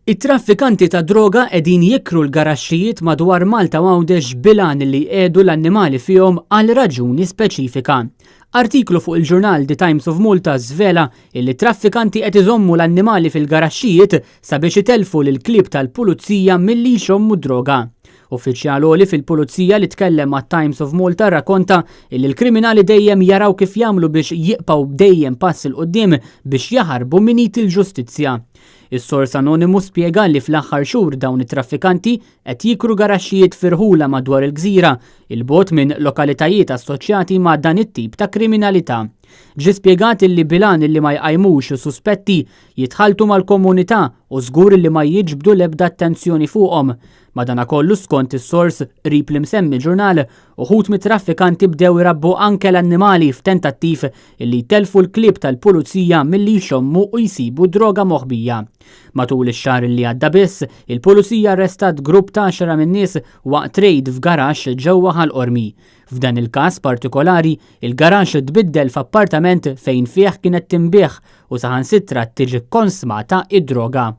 It-traffikanti tad-droga qegħdin jikru l-garaxxijiet madwar Malta u Għawdex bil-għan li jqiegħdu l-annimali fihom għal raġuni speċifika. Artiklu fuq il-ġurnal The Times of Malta żvela illi t-traffikanti qed iżommu l-annimali fil-garaxxijiet sabiex itellfu lill-klieb tal-pulizija milli jxommu d-droga. Uffiċjal għoli fil-Pulizija li tkellem mat-Times of Malta rrakonta illi l-kriminali dejjem jaraw kif jagħmlu biex jibqgħu dejjem pass 'il quddiem biex jaħarbu minn id il-ġustizzja. Is-sors anonimu spjega li fl-aħħar xhur dawn it-traffikanti qed jikru garaxxijiet fi rħula madwar il-gżira, 'il bogħod minn lokalitajiet assoċjati ma' dan it-tip ta' kriminalità. Ġie spjegat illi bil-għan illi ma jqajmux suspetti, jitħalltu mal-komunità u żgur illi ma jiġbdu l-ebda attenzjoni fuqhom. Madanakollu, skont is-sors qrib l-imsemmi ġurnal, uħud mit-traffikanti bdew irabbu anke l-annimali f'tentattiv illi jtellfu l-klieb tal-pulizija milli jxommu u jsibu droga moħbija. Matul ix-xahar li għadda biss, il-pulizija arrestat grupp ta' għaxra min-nies waqt rejd f'garaxx ġewwa Ħal Qormi. F'dan il-każ partikolari, il-garaxx tbiddel f'appartament fejn fih kienet tinbiegħ u saħansitra tiġi kkonsmata id-droga.